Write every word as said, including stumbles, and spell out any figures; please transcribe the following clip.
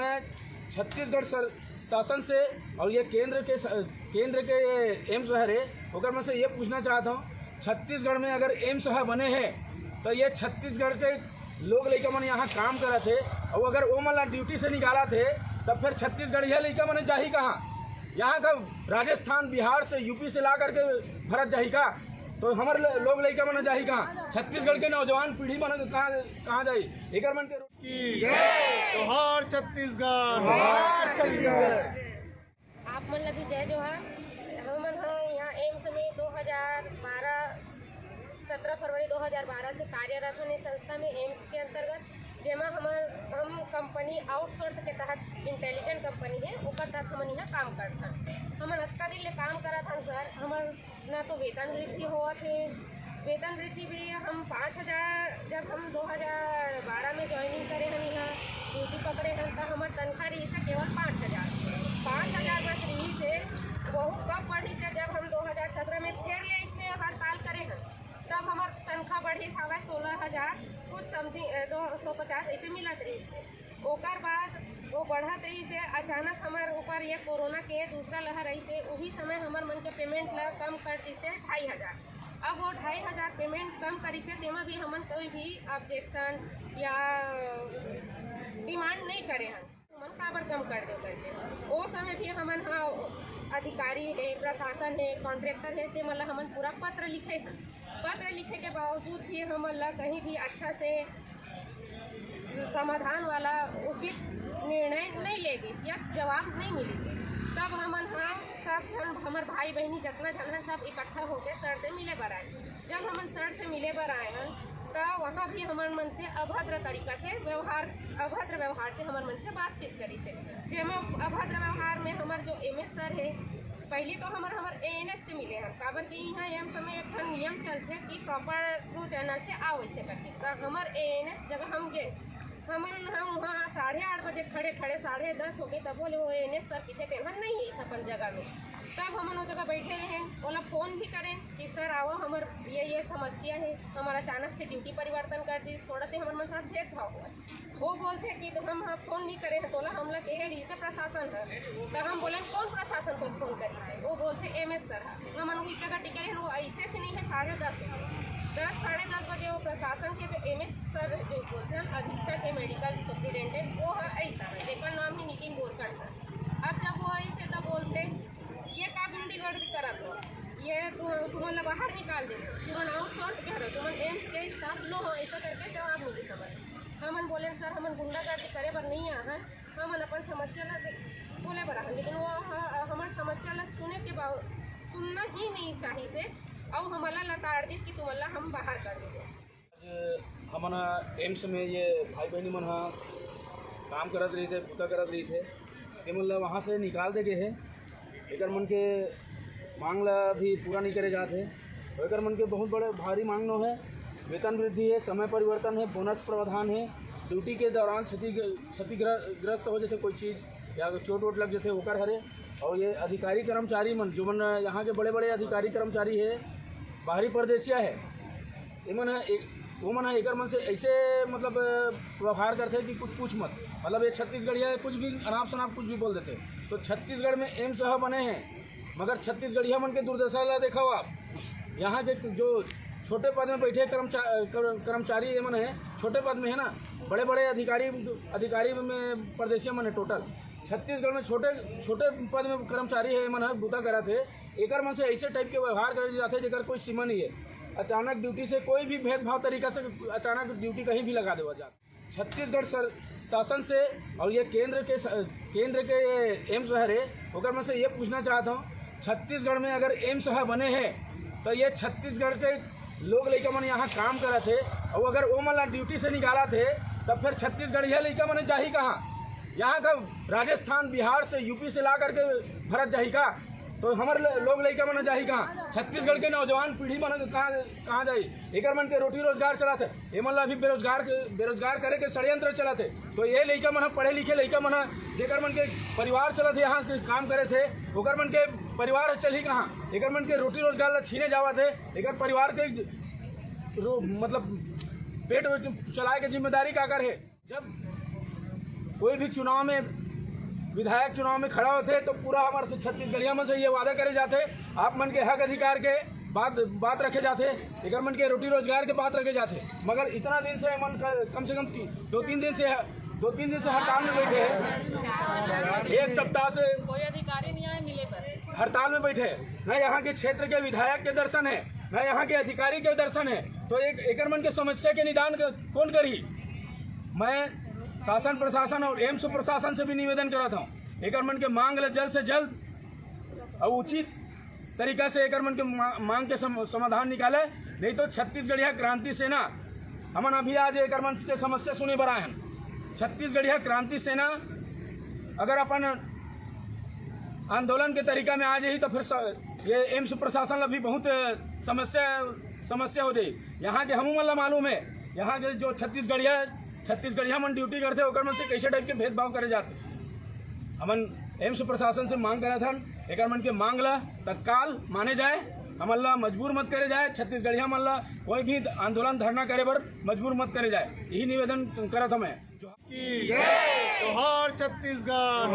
मैं छत्तीसगढ़ सर, शासन से और ये केंद्र के स-, केंद्र के ये एम्स हरे, ओकर मन से ये पूछना चाहत हूँ, छत्तीसगढ़ में अगर एम्स ह बने है, तो ये छत्तीसगढ़ के लोग लइका मन यहाँ काम करत हे, और अगर वो मन ला ड्यूटी से निकालत हे, तब फिर छत्तीसगढ़िया लइका मन जाही कहाँ? यहाँ का राजस्थान, बिहार से, यूपी से ला करके भरत जाही का? तो हमर ल-, लोग लइका मन जाही कहाँ? छत्तीसगढ़ के नौजवान पीढ़ी मन कहाँ, कहाँ जाही? एकर मन के की जय। जोहार छत्तीसगढ़। जोहार छत्तीसगढ़। आप मन ला भी जय जोहार। हमन ह यहाँ एम्स में दो हज़ार बारह, सत्रह फरवरी दो हज़ार बारह से कार्यरत हन इस संस्था में, एम्स के अंतर्गत, जेमा हमर, हम कंपनी आउटसोर्स के तहत, इंटेलिजेंट कंपनी है, ओकर तहत हमन यहाँ काम करत हन। हमन अतका दिन ले काम करत हन सर, हमर ना तो वेतन वृद्धि होवत हे। वेतन वृद्धि भी हम पाँच हज़ार, जब हम दो हज़ार बारह में ज्वाइनिंग करे हन, यहाँ ड्यूटी पकड़े हन, त हमर तनख्वाह रहिस हे केवल पाँच हज़ार। पाँच हज़ार बस रहिस हे, बहुत कम बढ़िस हे। जब हम दो हज़ार सत्रह में फिर ले इसने हड़ताल करे हन, तब हमर तनख्वाह बढ़िस हवय सोलह हज़ार कुछ समथिंग, अ, दो सौ पचास ऐसे मिलत रहिस हे। ओकर बाद वो बढ़त रहिस हे। अचानक हमर ऊपर ये कोरोना के दूसरा लहर आइस हे, उही समय हमर मन के पेमेंट ला कम कर दिस हे ढाई हज़ार। अब वो ढाई हज़ार पेमेंट कम करिस हे, तेमा भी हमन कोई भी ऑब्जेक्शन या डिमांड नहीं करे हन। तुमन काबर कम कर देव करके। ओ समय भी हमन ह अधिकारी हे, प्रशासन हे, कॉन्ट्रैक्टर हे, ते मन ला हमन पूरा पत्र लिखे हन। पत्र लिखे के बावजूद भी हमन ला कहीं भी अच्छा से समाधान वाला उचित निर्णय नहीं ले गिस या जवाब नहीं मिलिस। तब हमन ह सब झन, हमर भाई बहिनी जतना झन हन, सब इकट्ठा होके सर से मिले बर आए। जब हमन सर से मिले बर आए हन, त वहाँ भी हमर मन से अभद्र तरीका से व्यवहार, अभद्र व्यवहार से हमर मन से बातचीत करिस हे, जेमा अभद्र व्यवहार में हमर जो एमएस सर हे, पहली तो हमर, हमर एएनएस से मिले हन, काबर कि यहाँ एम्स में एक ठन नियम चलथे कि प्रॉपर थ्रू चैनल से आओ ऐसे करके। त हमर एएनएस जगह हम गे, हमन ह वहाँ साढ़े आठ बजे खड़े खड़े साढ़े दस हो गए, तब बोले वो एएनएस सर किथे, तेमन नहीं है इस अपन जगह में। तब हमन वो जगह बैठे रहे, ओला फोन भी करें कि सर आओ, हमर ये ये समस्या है, हमर अचानक से ड्यूटी परिवर्तन कर दी, थोड़ा से हमर मन साथ भेदभाव हुआ। वो बोलथे कि हम ह फोन नहीं करे हैं, तोला हमला कहे रही से प्रशासन है। तो हम बोले कौन प्रशासन तो फोन करी से? वो बोलथे एमएस सर है। हमन वही जगह टिके रहे, वो ऐसे से नहीं है, साढ़े दस हो गए। दस, साढ़े दस बजे वो प्रशासन के जो एमएस सर जो बोलथे हम अधीक्षक है, मेडिकल सुपरिटेंडेंट, वो है ऐसा है, जेकर नाम है नितिन बोरकर सर। अब जब वो ऐसे तब बोलथे, ये का गुंडीगर्दी करत हो? ये तु-, तुमन ला बाहर निकाल दे, तुमन आउटसोर्स के हरो, तुमन एम्स के स्टाफ नो हो, ऐसा करके जवाब मिली समझ। हमन बोले सर, हमन गुंडागर्दी करे बर नहीं आ हन, हमन अपन समस्या ला दे-, बोले बर आ हन, लेकिन वो ह-, हमर समस्या ला सुने के बाद सुनना ही नहीं चाहिए से, अउ हमला लताड़ दिस कि तुमन ला हम बाहर कर देबो। आज हमन ह एम्स में ये भाई बहिनी मन ह काम करत रहिथे, बूता करत रहिथे, तेमन ल वहाँ से निकाल दे गे हे। एकर मन के मांग ल भी पूरा नहीं करे जात हे। तो एकर मन के बहुत बड़े भारी मांग नो हे, वेतन वृद्धि हे, समय परिवर्तन हे, बोनस प्रावधान हे, ड्यूटी के दौरान क्षति, क्षतिग्रस्त हो जाथे कोई चीज़ या चोट वोट लग जाथे ओकर हरे। और ये अधिकारी कर्मचारी मन, जो मन यहाँ के बड़े बड़े अधिकारी कर्मचारी हे, बाहरी परदेसिया हे, एमन ह एक, वो मन ह एकर मन से ऐसे मतलब व्यवहार करथे कि कुछ पूछ मत। मतलब ये छत्तीसगढ़िया हे, कुछ भी अनाप शनाप कुछ भी बोल देथे। तो छत्तीसगढ़ में एम्स ह बने हे, मगर छत्तीसगढ़िया मन के दुर्दशा ला देखव आप। यहाँ के जो छोटे पद में बैठे कर्मचा-, कर-, कर्मचारी एमन हे, छोटे पद में हे ना, बड़े बड़े अधिकारी, अधिकारी में परदेसिया मन हे टोटल। छत्तीसगढ़ में छोटे, छोटे पद में कर्मचारी हे, एमन ह बूता करत हे, एकर मन से ऐसे टाइप के व्यवहार करे जाथे जेकर कोई सीमा नहीं है। अचानक ड्यूटी से कोई भी भेदभाव तरीका से अचानक ड्यूटी कहीं भी लगा देवा जात। छत्तीसगढ़ सर, शासन से और ये केंद्र के स-, केंद्र के ये एम्स हरे, ओकर मन से ये पूछना चाहत हूँ, छत्तीसगढ़ में अगर एम्स ह बने हे, तो ये छत्तीसगढ़ के लोग लइका मन यहाँ काम करत हे, और अगर वो मन ला ड्यूटी से निकालत हे, तब फिर छत्तीसगढ़िया लइका मन जाही कहाँ? यहाँ का राजस्थान, बिहार से, यूपी से ला करके भरत जाही का? तो हमर ल-, लोग लइका मन जाही कहाँ? छत्तीसगढ़ के नौजवान पीढ़ी मन कहाँ, कहाँ जाही? एकर मन के रोटी रोजगार चलत हे, एमन ला अभी बेरोजगार के, बेरोजगार करे के षड्यंत्र चलत हे। तो ये लइका मन ह, पढ़े लिखे लइका मन ह, जेकर मन के परिवार चलत हे यहाँ के काम करे से, ओकर मन के परिवार चलही कहाँ? एकर मन के रोटी रोजगार ला छीने जावत हे, एकर परिवार के रो-, मतलब पेट चलाए के जिम्मेदारी काकर हे? जब कोई भी चुनाव में, विधायक चुनाव में खड़ा होथे तो पूरा हमर छत्तीसगढ़िया मन से ये वादा करे जाथे, आप मन के हक अधिकार के बात बात रखे जाथे, एकर मन के रोटी रोजगार के बात रखे जाथे। मगर इतना दिन से मन क-, कम से कम ती-, दो तीन दिन से दो तीन दिन से हड़ताल में बैठे हैं, एक सप्ताह से कोई अधिकारी नहीं आए मिले पर। हड़ताल में बैठे हैं, न यहाँ के क्षेत्र के विधायक के दर्शन है, न यहाँ के अधिकारी के दर्शन है, तो एक एकर मन के समस्या के निदान क-, कौन करी? मैं शासन प्रशासन और एम्स प्रशासन से भी निवेदन करत हूँ, एकर मन के मांग ला जल्द से जल्द और उचित तरीका से एकर मन के मा-, मांग के सम-, समाधान निकाले, नहीं तो छत्तीसगढ़िया क्रांति सेना, हमन अभी आज एकर मन के समस्या सुने बर आए हन। छत्तीसगढ़िया क्रांति सेना अगर अपन आंदोलन के तरीका में आ जाही तो फिर स-, ये एम्स प्रशासन ला भी बहुत समस्या समस्या हो जाही। यहाँ के हमू मन ला मालूम है, यहाँ के जो छत्तीसगढ़िया छत्तीसगढ़िया मन ड्यूटी करथे ओकर मन से कैसे टाइप के भेदभाव करे जाथे। हमन एम्स प्रशासन से मांग करत हन, एकर मन के मांग ला तत्काल माने जाए, हमन ला मजबूर मत करे जाए, छत्तीसगढ़िया मन ला कोई भी आंदोलन धरना करे बर मजबूर मत करे जाए, यही निवेदन करत हमें। जोहार छत्तीसगढ़।